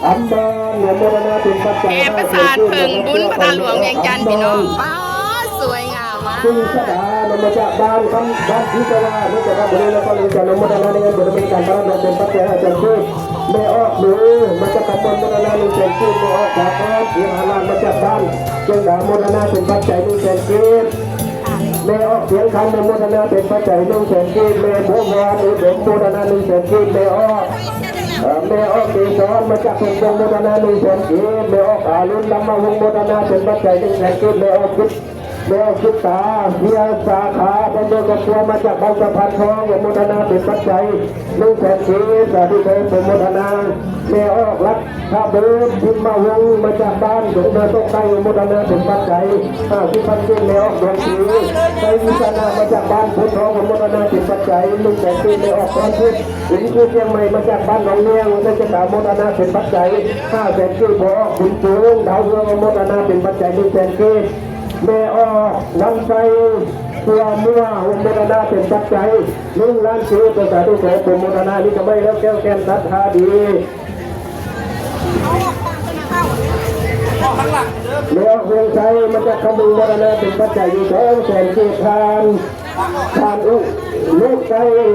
ອຳມານ ອະນຸໂມທະນາເປັນປັດໄຈ ແຫ່ປະສາດເຜິ້ງບຸນພະທາດຫຼວງວຽງຈັນ ພີ່ນ້ອງ. ວ້າວ ສວຍງາມມາກ. ສິງສະດາ ນຳມາຈາກບ້ານຄຳ ບ້ານທີ່ຈະວ່າ ເນາະ ຈະວ່າ ບໍລິເວນນະຄອນຫຼວງວຽງຈັນ ອະນຸໂມທະນາໃນງານບຸນອະເມລິກັນ ພະລາດອກເປັນປັດໄຈ ຫ້າແສນກີບ. ແມ່ອອກໜູ ມາຈາກຕຳບົນ ໂມທະນາ ໜຶ່ງແສນກີບ. ແມ່ອອກສາຄອນ ເຂດຫາລາດ ມາຈາກບ້ານເຊີງດາ ໂມທະນາເປັນປັດໄຈ ໜຶ່ງແສນກີບ. ແມ່ອອກສຽງຄຳ ໂມທະນາເປັນປັດໄຈ ໜຶ່ງແສນກີບ. ແມ່ບົວວອນ ອຸດົມ ໂມທະນາ ໜຶ່ງແສນກີບ. ແມ່ອອກ ເອີ ແມ່ອອກເກສອນ ມາຈາກເມືອງກົງ ໂມທະນາ ໜຶ່ງແສນກີບ. ແມ່ອອກອາລຸນ ທຳມະວົງ ໂມທະນາເປັນປັດໄຈ ໜຶ່ງແສນກີບ. ແມ່ອອກ ແມ່ອອກກິດຕາ ເຊຍສາຂາ ພ້ອມດ້ວຍຄອບຄົວ ມາຈາກບ້ານສະພານທອງ ໂມທະນາເປັນປັດໄຈ ໜຶ່ງແສນກີບ. ສາທຸ ຂໍອະນຸໂມທະນາ. ແມ່ອອກລັດທະບູດ ພິມມະວົງ ມາຈາກບ້ານດົງນາຕົກໃຕ້ ໂມທະນາເປັນປັດໄຈ ຫ້າສິບພັນກີບ. ແມ່ອອກດວງສີ ໄຊວິສະນະ ມາຈາກບ້ານໂພນທອງ ໂມທະນາເປັນປັດໄຈ ໜຶ່ງແສນກີບ. ແມ່ອອກພອນທິບ ເປັນຢູ່ຊຽງໃໝ່ ມາຈາກບ້ານໜອງແງວ ໄຊຊະຕາ ໂມທະນາເປັນປັດໄຈ ຫ້າແສນກີບ. ພໍ່ອອກບຸນສູງ ດາວເຮືອງ ໂມທະນາເປັນປັດໄຈ ໜຶ່ງແສນກີບ. ແມ່ອອກວັນໄຊ ຕົວມົວ ໂມທະນາເປັນປັດໄຈ ໜຶ່ງລ້ານກີບ. ສາທຸ ຂໍອະນຸໂມທະນາ. ນີ້ກະໄມ້ແລ້ວແກ້ວແກ່ນ ສັດທາດີ. ແມ່ອອກວຽງໄຊ ມາຈາກຄຳບຸງ ໂມທະນາເປັນປັດໄຈຢູ່ ສອງແສນກີບ. ທ່ານ ທ່ານອຸລຸໄຊ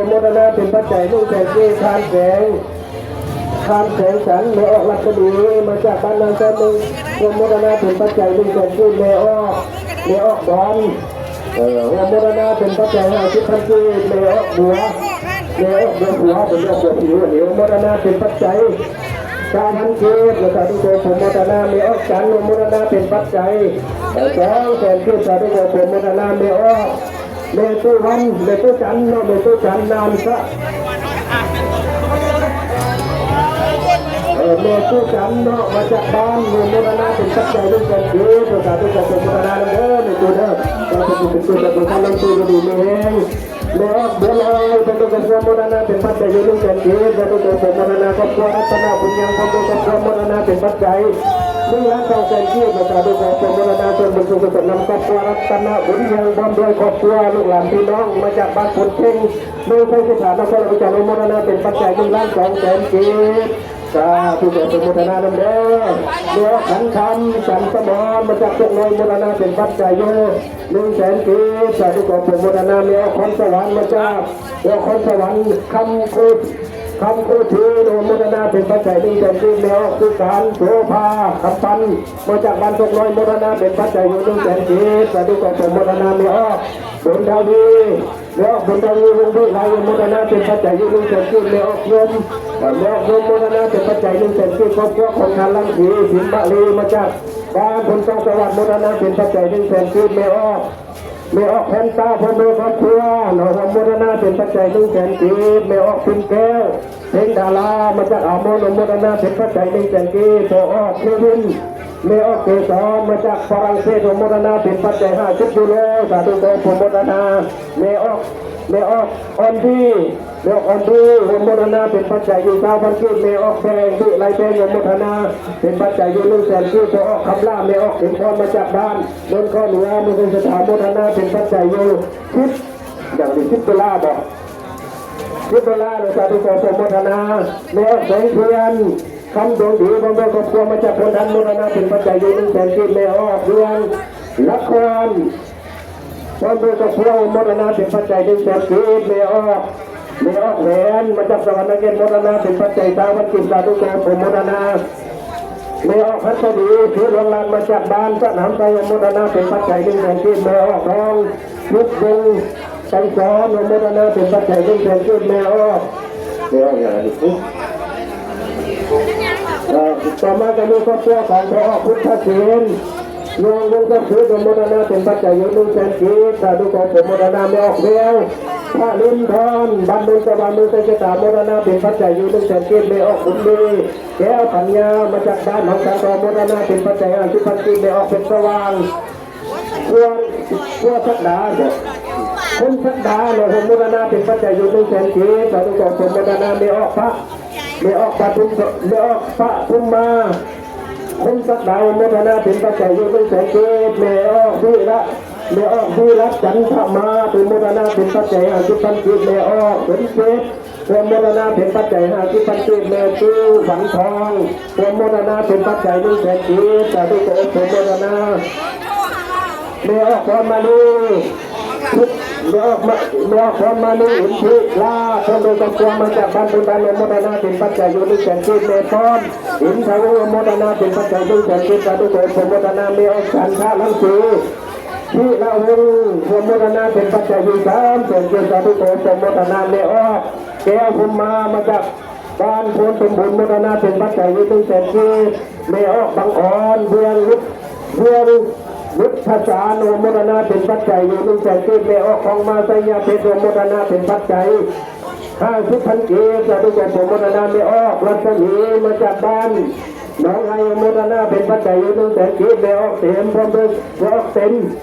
ໂມທະນາເປັນປັດໄຈ ໜຶ່ງແສນກີບ. ທ່ານແສງ ທ່ານແສງສັນ ແມ່ອອກລັດສະໝີ ມາຈາກບ້ານນາຊອນໜຶ່ງ ຮ່ວມໂມທະນາເປັນປັດໄຈ ໜຶ່ງແສນກີບ. ແມ່ອອກ ແມ່ອອກບອນ ເອີ ຮ່ວມໂມທະນາເປັນປັດໄຈ ຫ້າສິບພັນກີບ. ແມ່ອອກບົວ ແມ່ອອກບົວຜົວ ເປັນອອກບົວຜິວ ອັນນີ້ ໂມທະນາເປັນປັດໄຈ ຊາວພັນກີບ. ແລ້ວກະທຸກຄົນໂມທະນາ. ແມ່ອອກຈັນ ໂມທະນາເປັນປັດໄຈ ເອີ ສອງແສນກີບ. ສາທຸ ຂໍອະນຸໂມທະນາ. ແມ່ອອກ ແມ່ຕູ້ວັນ ແມ່ຕູ້ຈັນເນາະ ແມ່ຕູ້ຈັນ ນາມສະ ເອີ ແມ່ຕູ້ຈັນເນາະ ມາຈາກບ້ານ ໂມທະນາເປັນປັດໄຈ ໜຶ່ງແສນກີບ. ສາທຸ ຂໍອະນຸໂມທະນານຳເດີ ແມ່ຕູ້ເດີ ຂໍໃຫ້ເປັນບຸນເປັນກຸດ ແລ້ວກໍທັງນຳຕູ້ຢູ່ດີມີແຮງ. ແມ່ອອກບົວລອຍ ເປັນຕົ້ນກະຊວງ ໂມທະນາເປັນປັດໄຈຢູ່ ໜຶ່ງແສນກີບ. ແລະ ເປັນຕົ້ນໂຕໂຕ ໂມທະນາຄອບຄົວ ລັດຕະນະບຸນຍັງ ເປັນຕົ້ນກະຊວງ ໂມທະນາເປັນປັດໄຈ ໜຶ່ງລ້ານສອງແສນກີບ. ແລະ ສາທຸ ຂໍອະນຸໂມທະນາ ສ່ວນບຸນສ່ວນກຸສົນນຳຄອບຄົວ ລັດຕະນະບຸນຍັງ ພ້ອມດ້ວຍຄອບຄົວ ລູກຫຼານພີ່ນ້ອງ ມາຈາກບ້ານໂພນເພັງ ເມືອງໄຊເສດຖາ ນະຄອນຫຼວງວຽງຈັນ ໂອນໂມທະນາເປັນປັດໄຈ ໜຶ່ງລ້ານສອງແສນກີບ. ສາທຸ ຂໍອະນຸໂມທະນານຳເດີ. ແມ່ອອກຂັນຄຳ ສັນສະໝອນ ມາຈາກໂຄກນ້ອຍ ໂມທະນາເປັນປັດໄຈຢູ່ ໜຶ່ງແສນກີບ. ສາທຸ ຂໍອະນຸໂມທະນາ. ແມ່ອອກຄອນສະຫວັນ ມາຈາກ ແມ່ອອກຄອນສະຫວັນ ຄຳໂຄດ ຄຳໂຄດເທ ໂອນໂມທະນາເປັນປັດໄຈ ໜຶ່ງແສນກີບ. ແມ່ອອກສຸການ ໂສພາ ຄຳປັນ ມາຈາກບ້ານໂຄກນ້ອຍ ໂມທະນາເປັນປັດໄຈຢູ່ ໜຶ່ງແສນກີບ. ສາທຸ ຂໍອະນຸໂມທະນາ. ແມ່ອອກບຸນທະວີ ແມ່ອອກບຸນທະວີ ວົງວິໄລ ໂອນໂມທະນາເປັນປັດໄຈຢູ່ ໜຶ່ງແສນກີບ. ແມ່ອອກຍົມ ແມ່ອອກຍົມ ໂມທະນາເປັນປັດໄຈ ໜຶ່ງແສນກີບ. ຄອບຄົວຂອງທ່ານລັງສີ ສິມມະລີ ມາຈາກບ້ານໂພນທອງສະຫວັດ ໂມທະນາເປັນປັດໄຈ ໜຶ່ງແສນກີບ. ແມ່ອອກ ແມ່ອອກແພນຕາ ພ້ອມດ້ວຍຄອບຄົວເນາະ ໂອນໂມທະນາເປັນປັດໄຈ ໜຶ່ງແສນກີບ. ແມ່ອອກປິ່ນແກ້ວ ເພັງດາລາ ມາຈາກອາໂມນ ໂອນໂມທະນາເປັນປັດໄຈ ໜຶ່ງແສນກີບ. ພໍ່ອອກເຄວິນ ແມ່ອອກເກສອນ ມາຈາກຝຣັ່ງເສດ ໂອນໂມທະນາເປັນປັດໄຈ ຫ້າສິບຢູໂຣ. ສາທຸ ຂໍອະນຸໂມທະນາ. ແມ່ອອກ ແມ່ອອກອອນດີ ແມ່ອອກອອນດີ ໂອນໂມທະນາເປັນປັດໄຈຢູ່ ຊາວພັນກີບ. ແມ່ອອກແບງ ວິໄລແບງ ໂອນໂມທະນາເປັນປັດໄຈຢູ່ ໜຶ່ງແສນກີບ. ພໍ່ອອກຄຳຫຼ້າ ແມ່ອອກເຂັມພອນ ມາຈາກບ້ານໂນນຄອນເໜືອ ເມືອງໄຊເສດຖາ ໂມທະນາເປັນປັດໄຈຢູ່ ສິບ ຢ່າງນີ້ ສິບໂດລາບໍ ສິບໂດລາເດີ. ສາທຸ ຂໍອະນຸໂມທະນາ. ແມ່ອອກແສງທຽນ ຄຳດວງດີ ພ້ອມດ້ວຍຄອບຄົວ ມາຈາກໂພນທັນ ໂມທະນາເປັນປັດໄຈຢູ່ ໜຶ່ງແສນກີບ. ແມ່ອອກເຮືອງນະຄອນ ພ້ອມດ້ວຍຄອບຄົວ ໂອນໂມທະນາເປັນປັດໄຈ ໜຶ່ງແສນກີບ. ແມ່ອອກ ແມ່ອອກແຫວນ ມາຈາກສະຫວັນນະເຂດ ໂມທະນາເປັນປັດໄຈ ຊາວພັນກີບ. ສາທຸ ຂໍອະນຸໂມທະນາ. ແມ່ອອກຫັດສະດີ ເສດຫຼວງລານ ມາຈາກບ້ານສະໜາມໄຊ ໂອນໂມທະນາເປັນປັດໄຈ ໜຶ່ງແສນກີບ. ແມ່ອອກທອງ ພິດວົງ ໄກສອນ ໂອນໂມທະນາເປັນປັດໄຈ ໜຶ່ງແສນກີບ. ແມ່ອອກ ແມ່ອອກຫຍັງອັນນີ້? ເອີ ຕໍ່ມາກະມີຄອບຄົວຂອງພໍ່ອອກພຸດທະເສນ ຍອງວົງສັກສິດ ໂອນໂມທະນາເປັນປັດໄຈຢູ່ ໜຶ່ງແສນກີບ. ສາທຸ ຂໍອະນຸໂມທະນາ. ແມ່ອອກແວວ ພະລິນທອນ ບ້ານໂນນສະຫວັນ ເມືອງໄຊເສດຖາ ໂມທະນາເປັນປັດໄຈຢູ່ ໜຶ່ງແສນກີບ. ແມ່ອອກບຸນມີ ແກ້ວປັນຍາ ມາຈາກບ້ານໜອງສັງທອງ ໂມທະນາເປັນປັດໄຈ ຫ້າສິບພັນກີບ. ແມ່ອອກເພັດສະຫວ່າງ ຄົວ ຄົວສັກດາ ຄົນສັກດາເນາະ ໂອນໂມທະນາເປັນປັດໄຈຢູ່ ໜຶ່ງແສນກີບ. ສາທຸ ຂໍອະນຸໂມທະນາ. ແມ່ອອກປະ ແມ່ອອກປະທຸມ ແມ່ອອກປະທຸມມາ ຄົນສັກດາ ໂອນໂມທະນາເປັນປັດໄຈຢູ່ ໜຶ່ງແສນກີບ. ແມ່ອອກວິລະ ແມ່ອອກວິລະຈັນທະມາ ໂອນໂມທະນາເປັນປັດໄຈ ຫ້າສິບພັນກີບ. ແມ່ອອກສົມເຈດ ຮ່ວມໂມທະນາເປັນປັດໄຈຫ້າສິບພັນກີບ ແມ່ຕູ້ ຂວັນທອງ ຮ່ວມໂມທະນາເປັນປັດໄຈໜຶ່ງແສນກີບ ສາທຸ ຂໍອະນຸໂມທະນາ. ແມ່ອອກ ພອນມະນີ ແມ່ອອກມະ ແມ່ອອກ ພອນມະນີ ອິນທິລາດ ພ້ອມດ້ວຍຄອບຄົວ ມາຈາກບ້ານບຸນດານ ອະນຸໂມທະນາເປັນປັດໄຈຢູ່ໜຶ່ງແສນກີບ. ແມ່ພອນ ອິນທະວົງ ອະນຸໂມທະນາເປັນປັດໄຈໜຶ່ງແສນກີບ ສາທຸ ຂໍອະນຸໂມທະນາ. ແມ່ອອກ ຈັນທະລັງສີ ທິລະວົງ ອະນຸໂມທະນາເປັນປັດໄຈຢູ່ສາມແສນກີບ ສາທຸ ຂໍອະນຸໂມທະນາ. ແມ່ອອກ ແກ້ວ ພົມມາ ມາຈາກ ບ້ານໂພນສົມບູນ ໂມທະນາເປັນປັດໄຈຢູ່ໜຶ່ງແສນກີບ. ແມ່ອອກ ບັງອອນ ວຽງ ວຽງ ວຸດທະສານ ໂອ ໂມທະນາເປັນປັດໄຈຢູ່ໜຶ່ງແສນກີບ. ແມ່ອອກ ທອງມາ ໄຊຍະເພັດ ໂອ ໂມທະນາເປັນປັດໄຈຫ້າສິບພັນກີບ ສາທຸ ຂໍອະນຸໂມທະນາ. ແມ່ອອກ ລັດສະໝີ ມາຈາກບ້ານໜອງໄຮ ໂອ ໂມທະນາເປັນປັດໄຈຢູ່ໜຶ່ງແສນກີບ. ແມ່ອອກ ເຕັມ ພ້ອມດ້ວຍ ແມ່ອອກ ເຕັມ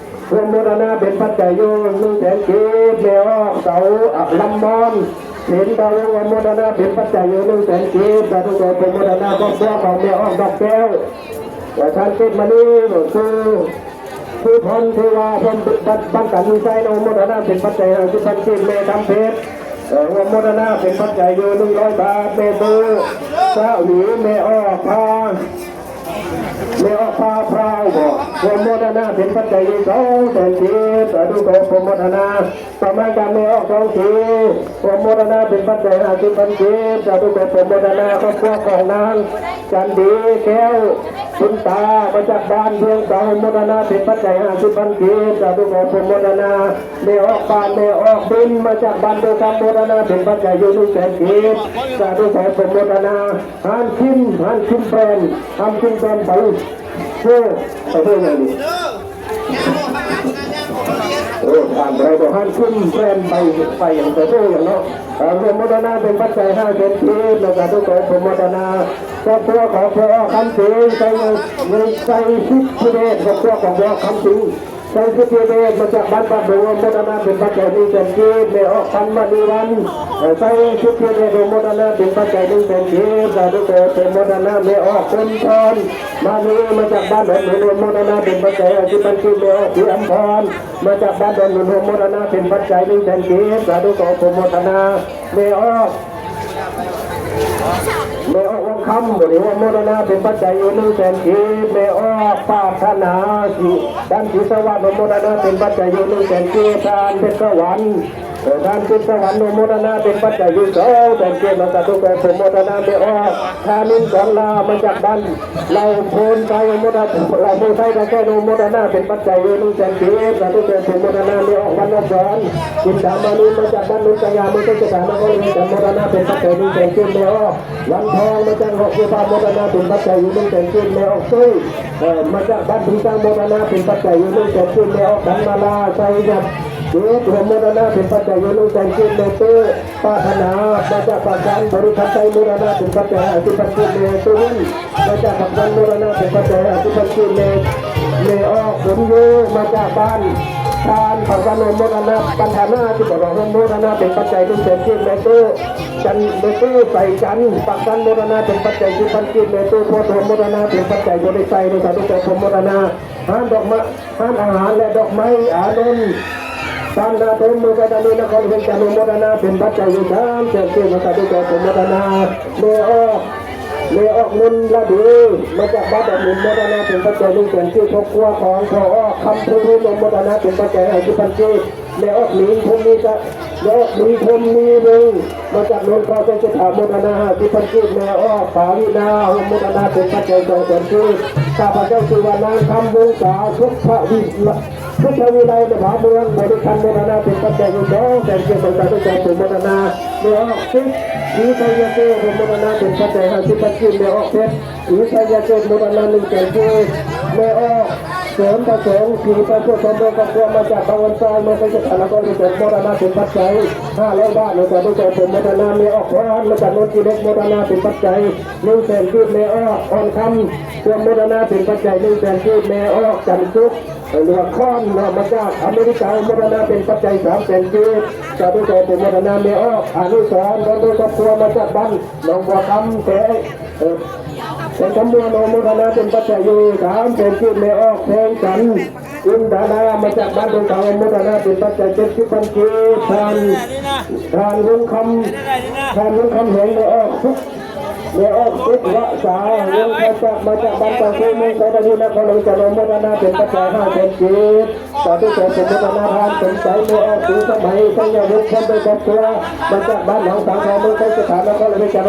ຮ່ວມໂມທະນາເປັນປັດໄຈຢູ່ໜຶ່ງແສນກີບ. ແມ່ອອກ ເສົາ ອະ ລຳມອນ ເຫັນດາວວົງ ອະນຸໂມທະນາເປັນປັດໄຈຢູ່ໜຶ່ງແສນກີບ ສາທຸ ຂໍອະນຸໂມທະນາ. ຄອບຄົວຂອງແມ່ອອກ ດອກແກ້ວ ແລະ ທ່ານເກດມະນີ ຄື ຄືພອນເທວາ ພ້ອມ ບ້ານ ບ້ານກັນມີໄຊ ອະນຸໂມທະນາເປັນປັດໄຈຫ້າສິບພັນກີບ. ແມ່ຄຳເພັດ ເອີ ຮ່ວມໂມທະນາເປັນປັດໄຈຢູ່ໜຶ່ງຮ້ອຍບາດ. ແມ່ຕູ້ ສາວີ ແມ່ອອກ ພາ ແມ່ອອກ ພາ ພາວ ບໍ ຮ່ວມໂມທະນາເປັນປັດໄຈຢູ່ສອງແສນກີບ ສາທຸ ຂໍອະນຸໂມທະນາ. ຕໍ່ມາຈາກແມ່ອອກ ທອງສີ ຮ່ວມໂມທະນາເປັນປັດໄຈຫ້າສິບພັນກີບ ສາທຸ ຂໍອະນຸໂມທະນາ. ຄອບຄົວຂອງນາງ ຈັນດີ ແກ້ວ ບຸນຕາ ມາຈາກບ້ານວຽງສາ ໂອ ໂມທະນາເປັນປັດໄຈຫ້າສິບພັນກີບ ສາທຸ ຂໍອະນຸໂມທະນາ. ແມ່ອອກ ປານ ແມ່ອອກ ບິນ ມາຈາກບ້ານໂດຄຳ ໂມທະນາເປັນປັດໄຈຢູ່ໜຶ່ງແສນກີບ ສາທຸ ຂໍອະນຸໂມທະນາ. ຮ້ານຄິມ ຮ້ານຄິມແບຣນ ຮ້ານຄິມແບຣນ ໄປ ໂອ້ ໄປເຮັດຫຍັງນີ້? ໂອ້ ຜ່ານໄປບໍ່? ຮ້ານຄິມແບຣນ ໄປ ໄປຫຍັງ? ໄປເຮັດຫຍັງເນາະ? ເອີ ອະນຸໂມທະນາເປັນປັດໄຈຫ້າແສນກີບ ແລ້ວກໍທຸກຄົນອະນຸໂມທະນາ. ຄອບຄົວຂອງພໍ່ອອກ ຄຳສິງ ໄຊ ໄຊສິດທິເດດ ຄອບຄົວຂອງພໍ່ອອກ ຄຳສິງ ໄຊສິດທິເດດ ມາຈາກບ້ານປາກດົງ ອະນຸໂມທະນາເປັນປັດໄຈໜຶ່ງແສນກີບ. ແມ່ອອກ ພັນມະນີວັນ ເອີ ໄຊສິດທິເດດ ອະນຸໂມທະນາເປັນປັດໄຈໜຶ່ງແສນກີບ. ສາທຸ ຂໍອະນຸໂມທະນາ. ແມ່ອອກ ຄຸນທອນ ມານີ ມາຈາກບ້ານດອນໜູນ ອະນຸໂມທະນາເປັນປັດໄຈຫ້າສິບພັນກີບ. ແມ່ອອກ ສີອຳພອນ ມາຈາກບ້ານດອນໜູນ ອະນຸໂມທະນາເປັນປັດໄຈໜຶ່ງແສນກີບ. ສາທຸ ຂໍອະນຸໂມທະນາ. ແມ່ອອກ ແມ່ອອກ ວັງຄຳ ມື້ນີ້ ອະນຸໂມທະນາເປັນປັດໄຈຢູ່ໜຶ່ງແສນກີບ. ແມ່ອອກ ປາດຖະໜາ ສີ ບ້ານສີສະຫວັດ ອະນຸໂມທະນາເປັນປັດໄຈຢູ່ໜຶ່ງແສນກີບ. ທ່ານເພັດສະຫວັນ ເອີ ທ່ານເພັດສະຫວັນ ອະນຸໂມທະນາເປັນປັດໄຈຢູ່ສອງແສນກີບ. ສາທຸ ຂໍອະນຸໂມທະນາ. ແມ່ອອກ ທານິນ ສອນລາ ມາຈາກບ້ານ ເລົ່າໂພນໄຊ ອະນຸໂມທະນາ ເລົ່າໂພນໄຊ ຕາແກ້ວ ອະນຸໂມທະນາເປັນປັດໄຈຢູ່ໜຶ່ງແສນກີບ. ສາທຸ ຂໍອະນຸໂມທະນາ. ແມ່ອອກ ວັນນະສອນ ຈິນດາມານີ ມາຈາກບ້ານໂນນສະຫຍາມ ເມືອງໄຊສະຖານະຄອນຫຼວງ ອະນຸໂມທະນາເປັນປັດໄຈໜຶ່ງແສນກີບ. ແມ່ອອກ ວັນທອງ ມາຈາກເກາະເຊພາ ໂມທະນາເປັນປັດໄຈຢູ່ໜຶ່ງແສນກີບ. ແມ່ອອກ ຕຸ້ຍ ເອີ ມາຈາກບ້ານພູຊ້າງ ໂມທະນາເປັນປັດໄຈຢູ່ໜຶ່ງແສນກີບ. ແມ່ອອກ ທັນມາລາ ໄຊຍະເດດ ໂມທະນາເປັນປັດໄຈຢູ່ໜຶ່ງແສນກີບ. ແມ່ເຕ້ ປາດຖະໜາ ມາຈາກປາກຊັນ ບໍລິສັດໄຊ ໂມທະນາເປັນປັດໄຈຫ້າສິບພັນກີບ. ແມ່ຕູ້ວິນ ມາຈາກປາກຊັນ ໂມທະນາເປັນປັດໄຈຫ້າສິບພັນກີບ. ແມ່ ແມ່ອອກ ບຸນຢູ່ ມາຈາກບ້ານທ່ານ ປາກຊັນ ໂມທະນາ ປັນທະນາ ທີ່ບອກວ່າໂມທະນາເປັນປັດໄຈໜຶ່ງແສນກີບ. ແມ່ຕູ້ ຈັນ ແມ່ຕູ້ ໃສຈັນ ປາກຊັນ ໂມທະນາເປັນປັດໄຈສິບພັນກີບ. ແມ່ຕູ້ ໂພດໂຮມ ໂມທະນາເປັນປັດໄຈບໍ່ໄດ້ໃສ່ເນາະ ສາທຸ ຂໍອະນຸໂມທະນາ. ຮ້ານດອກໄມ້ ຮ້ານອາຫານ ແລະ ດອກໄມ້ ອານົນ ບ້ານນາໂຕມ ເມືອງໄຊທານີ ນະຄອນຫຼວງວຽງຈັນ ອະນຸໂມທະນາເປັນປັດໄຈຢູ່ສາມແສນກີບ. ສາທຸ ຂໍອະນຸໂມທະນາ. ແມ່ອອກ ແມ່ອອກ ມົນລະດີ ມາຈາກບ້ານດອກໝູນ ໂມທະນາເປັນປັດໄຈໜຶ່ງແສນກີບ. ຄອບຄົວຂອງພໍ່ອອກ ຄຳພູວິນ ອະນຸໂມທະນາເປັນປັດໄຈຫ້າສິບພັນກີບ. ແມ່ອອກ ໜິງ ພົມມີ ແມ່ອອກ ໜິງ ພົມມີວົງ ມາຈາກໂນນຄາ ໄຊເສດຖາ ໂມທະນາຫ້າສິບພັນກີບ. ແມ່ອອກ ປາວິນາ ໂມທະນາເປັນປັດໄຈສອງແສນກີບ. ຂ້າພະເຈົ້າຊື່ວ່າ ນາງ ຄຳວົງສາ ສຸດທະວິ ສຸດທະວິໄລ ນະພາເມືອງ ບໍລິຄັນ ໂມທະນາເປັນປັດໄຈຢູ່ສອງແສນກີບ. ຂໍສາທຸ ຂໍອະນຸໂມທະນາ. ແມ່ອອກ ສິດ ສີໄຊຍະເກດ ໂມທະນາເປັນປັດໄຈຫ້າສິບພັນກີບ. ແມ່ອອກ ເພັດ ສີໄຊຍະເກດ ໂມທະນາໜຶ່ງແສນກີບ. ແມ່ອອກ ເສີມປະສົງ ສີປະສົງ ຄອບຄົວມາຈາກບາງອອນຊາຍ ເມືອງໄຊເສດຖາ ນະຄອນຫຼວງວຽງຈັນ ໂມທະນາເປັນປັດໄຈຫ້າຮ້ອຍບາດ. ຂໍສາທຸ ຂໍອະນຸໂມທະນາ. ແມ່ອອກ ພອນ ມາຈາກໂນນຂີ້ເຫຼັກ ໂມທະນາເປັນປັດໄຈໜຶ່ງແສນກີບ. ແມ່ອອກ ອ່ອນຄຳ ຮ່ວມໂມທະນາເປັນປັດໄຈໜຶ່ງແສນກີບ. ແມ່ອອກ ຈັນສຸກ ຫຼືວ່າຄອນເນາະ ມາຈາກອາເມລິກາ ໂມທະນາເປັນປັດໄຈສາມແສນກີບ. ສາທຸ ຂໍອະນຸໂມທະນາ. ແມ່ອອກ ອານຸສອນ ພ້ອມດ້ວຍຄອບຄົວ ມາຈາກບ້ານໜອງບົວຄຳ ແຂວງ ເອີ ແສນຄຳມ່ວນ ອະນຸໂມທະນາເປັນປັດໄຈຢູ່ ສາມແສນກີບ. ແມ່ອອກ ແພງຈັນ ອຸນດານາ ມາຈາກບ້ານດົງຂາວ ອະນຸໂມທະນາເປັນປັດໄຈ ເຈັດສິບພັນກີບ. ທ່ານ ທ່ານວົງຄຳ ທ່ານວົງຄຳແຫງ ແມ່ອອກ ສຸກ ແມ່ອອກ ສຸກວະສາ ວົງຄຳຈັກ ມາຈາກບ້ານກາງໂຄ ເມືອງໄຊທານີ ນະຄອນຫຼວງວຽງຈັນ ອະນຸໂມທະນາເປັນປັດໄຈ ຫ້າແສນກີບ. ສາທຸ ຂໍອະນຸໂມທະນາ. ທ່ານສົມໃຈ ແມ່ອອກ ສີສະໄໝ ໄຊຍະວົງ ພ້ອມດ້ວຍຄອບຄົວ ມາຈາກບ້ານໜອງສາງທອງ ເມືອງໄຊສະຖານ ນະຄອນຫຼວງວຽງຈັນ